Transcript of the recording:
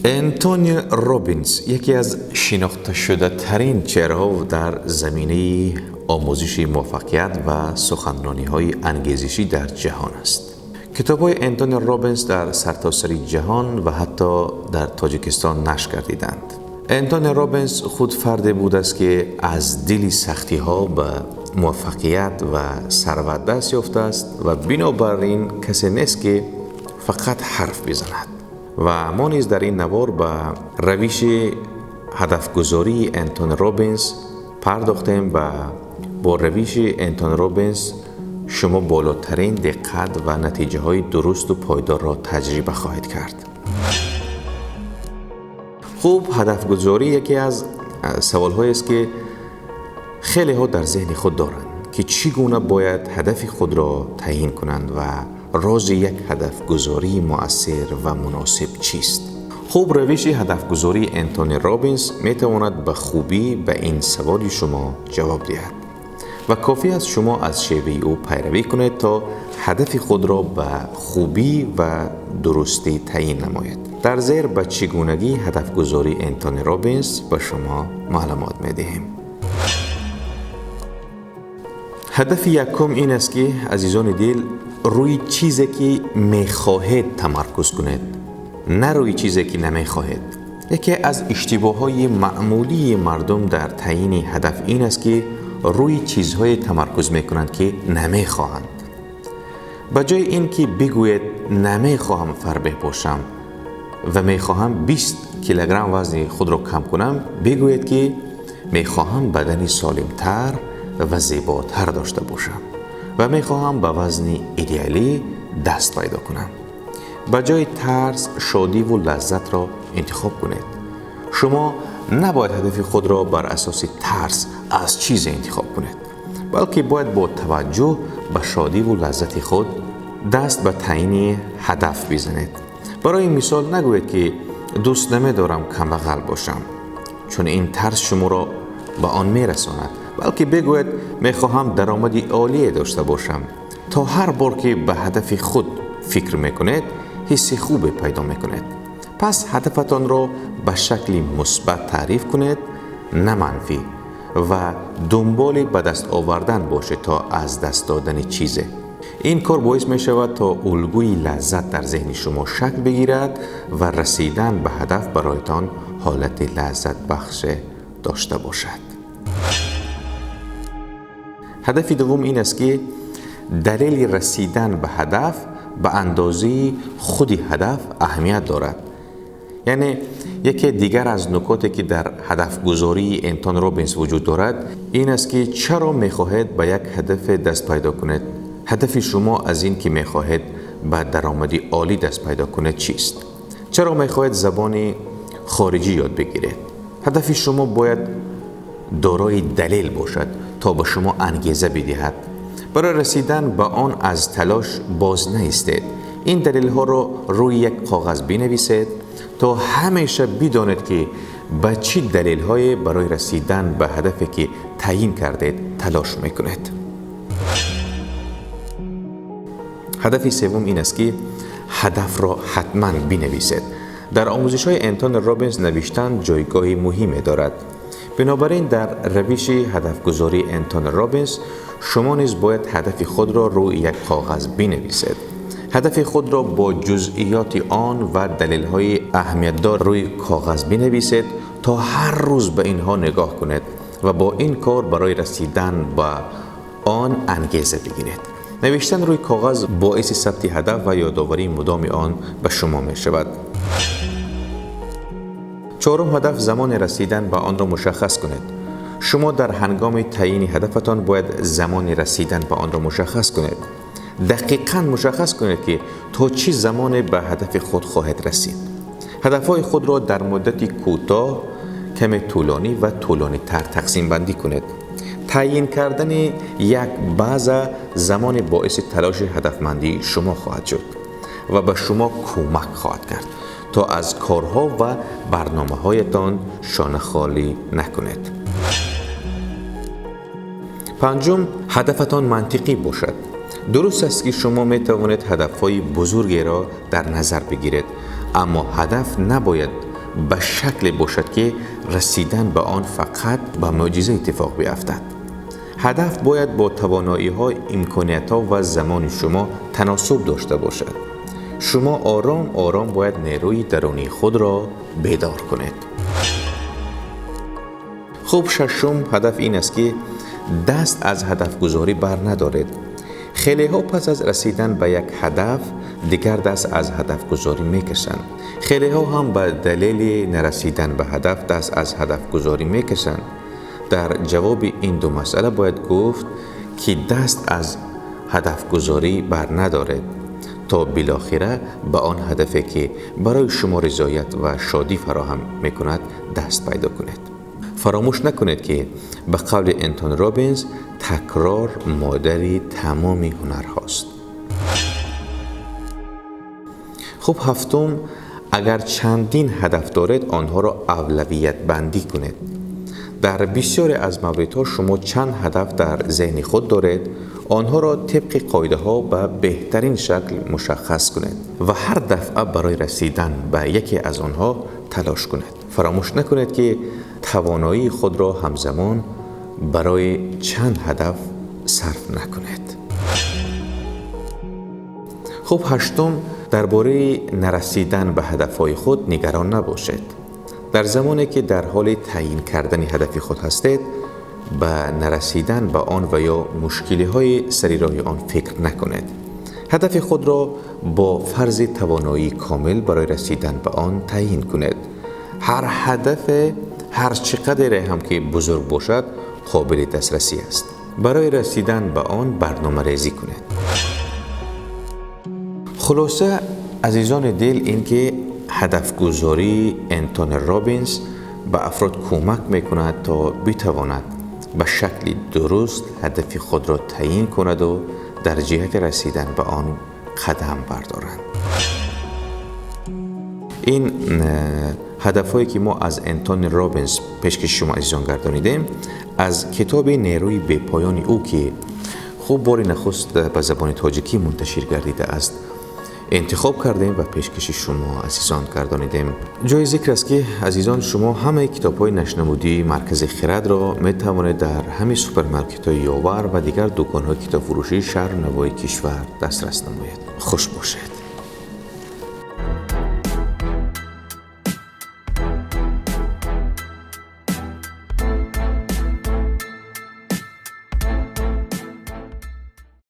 Энтони Робинс яке аз шинохташудатарин чеҳраҳо дар заминаи омӯзиши муваффақият ва суханрониҳои ангезишӣ дар ҷаҳон аст. Китобҳои Энтони Робинс дар сартосари ҷаҳон ва ҳатто дар Тоҷикистон нашр гардиданд. Энтони Робинс худ фарде будааст, ки аз дили сахтиҳо ба муваффақият ва сарват даст ёфтааст ва бинобар ин касе нест, ки фақат ҳарф бизанад. Ва мо низ дар ин навор ба равиши ҳадафгузории Энтони Робинс пардохтем ва бо равиши Энтони Робинс шумо болотарин диққат ва натиҷаҳои дурусту пойдорро таҷриба хоҳед кард. Хуб, ҳадафгузорӣ яке аз саволҳоест, ки хелеҳо дар зеҳни худ доранд, ки чӣ гуна бояд ҳадафи худро таъйин кунанд ва рози як ҳадафгузории муассир ва муносиб чист. Хуб, равиши ҳадафгузории Энтони Робинс метавонад ба хубӣ ба ин саволи шумо ҷавоб диҳад ва кофӣ аст шумо аз шеваи ӯ пайравӣ кунед, то ҳадафи худро ба хубӣ ва дурустӣ таъйин намоед. Дар зер ба чӣ гунагии ҳадафгузории Энтони Робинс ба шумо маълумот медиҳем. Ҳадафи якум ин аст, ки, азизони дил, рӯи чизе, ки мехоҳед, тамаркуз кунед, на рӯи чизе, ки намехоҳед. Яке аз иштибоҳҳои маъмулии мардум дар таъйини ҳадаф ин аст, ки рӯи чизҳое тамаркуз мекунанд, ки намехоҳанд. Ба ҷои ин ки бигӯед «намехоҳам фарбеҳ бошам ва мехоҳам 20 килограмм вазни худро кам кунам», бигӯед, ки «мехоҳам бадани солимтар ва зеботар дошта бошам ва мехоҳам ба вазни идеалӣ даст пайдо кунам». Ба ҷои тарс шодиву лаззатро интихоб кунед. Шумо набояд ҳадафи худро бар асоси тарс аз чизе интихоб кунед, балки бояд бо таваҷҷӯҳ ба шодиву лаззати худ даст ба таъйини ҳадаф бизанед. Барои мисол, нагӯед, ки «дӯст намедорам камбағал бошам», чун ин тарс шуморо ба он мерасонад, балки бигӯед «мехоҳам даромади олие дошта бошам». То ҳар бор ки ба ҳадафи худ фикр мекунед, ҳисси хубе пайдо мекунед. Пас ҳадафатонро ба шакли мусбат таъриф кунед, на манфӣ, ва дунболи ба даст овардан бошед то аз даст додани чизе. Ин кор боис мешавад, то улгӯи лаззат дар зеҳни шумо шакл бигирад ва расидан ба ҳадаф бароятон ҳолати лаззатбахше дошта бошад. Ҳадафи дуввум ин аст, ки далели расидан ба ҳадаф ба андозаи худи ҳадаф аҳамият дорад. Яъне яке дигар аз нукоте, ки дар ҳадафгузории Энтон Робинс вуҷуд дорад, ин аст, ки чаро мехоҳед ба як ҳадафе даст пайдо кунед. Ҳадафи шумо аз ин ки мехоҳед ба даромади олӣ даст пайдо кунед, чист? Чаро мехоҳед забони хориҷӣ ёд бигиред? Ҳадафи шумо бояд дорои далел бошад, то ба шумо ангеза бидиҳад. Барои расидан ба он аз талош боз наистед. Ин далелҳоро рӯи як коғаз бинависед, то ҳамеша бидонед, ки ба чӣ далелҳое барои расидан ба ҳадафе, ки таъйин кардед, талош мекунед. Ҳадафи севум ин аст, ки ҳадафро ҳатман бинависед. Дар омӯзишҳои Энтони Робинс навиштан ҷойгоҳи муҳиме дорад. Бинобар ин дар равиши ҳадафгузории Энтони Робинс шумо низ бояд ҳадафи худро рӯи як коғаз бинависед. Ҳадафи худро бо ҷузъиёти он ва далелҳои аҳамиятдор рӯи коғаз бинависед, то ҳар рӯз ба инҳо нигоҳ кунед ва бо ин кор барои расидан ба он ангеза бигиред. Навиштан рӯи коғаз боиси сабти ҳадаф ва ёдоварии мудоми он ба шумо мешавад. Чорум ҳадаф: замони расидан ба онро мушаххас кунед. Шумо дар ҳангоми таъйини ҳадафатон бояд замони расидан ба онро мушаххас кунед. Дақиқан мушаххас кунед, ки то чӣ замоне ба ҳадафи худ хоҳед расид. Ҳадафҳои худро дар муддати кӯтоҳ, каме тӯлонӣ ва тӯлонитар тақсимбандӣ кунед. Таъйин кардани як база замоне боиси талоши ҳадафмандии шумо хоҳад шуд ва ба шумо кӯмак хоҳад кард, то аз корҳо ва барномаҳоятон шонахолӣ накунед. Панҷум: ҳадафатон мантиқӣ бошад. Дуруст аст ки шумо метавонед ҳадафҳои бузургеро дар назар бигиред, аммо ҳадаф набояд ба шакле бошад ки расидан ба он фақат ба мӯъҷиза иттифоқ биафтад. Ҳадаф бояд бо тавоноиҳо, имкониятҳо ва замони шумо таносуб дошта бошад. Шумо ором ором бояд нерӯи дарунии худро бедор кунед. Хуб, шашум ҳадаф ин аст ки даст аз ҳадафгузорӣ бар надоред. Хелеҳо пас аз расидан ба як ҳадаф дигар даст аз ҳадафгузорӣ мекашанд. Хелеҳо ҳам ба далели нарасидан ба ҳадаф даст аз ҳадафгузорӣ мекашанд. Дар ҷавоби ин ду масъала бояд гуфт ки даст аз ҳадафгузорӣ бар надоред то билохира ба он ҳадафе ки барои шумо ризоят ва шодӣ фароҳам мекунад даст пайдо кунед. Фаромӯш накунед ки ба қавли Энтони Робинс такрор модари тамоми ҳунарҳост. Хуб, ҳафтум, агар чандин ҳадаф доред, онҳоро авлавиятбандӣ кунед. Дар бисёре аз мавридҳо шумо чанд ҳадаф дар зеҳни худ доред, онҳоро тибқи қоидаҳо ба беҳтарин шакл мушаххас кунед ва ҳар дафъа барои расидан ба яке аз онҳо талош кунед. Фаромӯш накунед ки тавоноии худро ҳамзамон барои чанд ҳадаф сарф накунед. Хуб, ҳаштум, дар бораи нарасидан ба ҳадафҳои худ нигарон набошед. Дар замоне ки дар ҳоли таъйин кардани ҳадафи худ ҳастед, ба нарасидан ба он ва ё мушкилиҳои сари роҳи он фикр накунед. Ҳадафи худро бо фарзи тавоноии комил барои расидан ба он таъйин кунед. Ҳар ҳадафе, ҳар чӣ қадре ҳам ки бузург бошад, қобили дастрасӣ аст. Барои расидан ба он барномарезӣ кунед. Хулоса, азизони дил, ин ки ҳадафгузории Энтони Робинс ба афрод кӯмак мекунад то битавонад ба шакли дуруст ҳадафи худро таъйин кунаду дар ҷиҳати расидан ба он қадам бардоранд. Ин ҳадафҳое ки мо аз Энтони Робинс пешкаши шумо азизон гардонидем, аз китоби нерӯи бепоёни ӯ ки хуб бори нахуст ба забони тоҷикӣ мунташир гардидааст, интихоб кардем ва пешкаши шумо азизон гардонидем. Ҷои зикр аст ки азизон, шумо ҳамаи китобҳои нашрнамудии Маркази Хирадро метавонед дар ҳамаи супермаркетҳои Ёвар ва дигар дуконҳои китобфурӯшии шаҳру навоҳии кишвар дастрас намоед. Хуш бошед.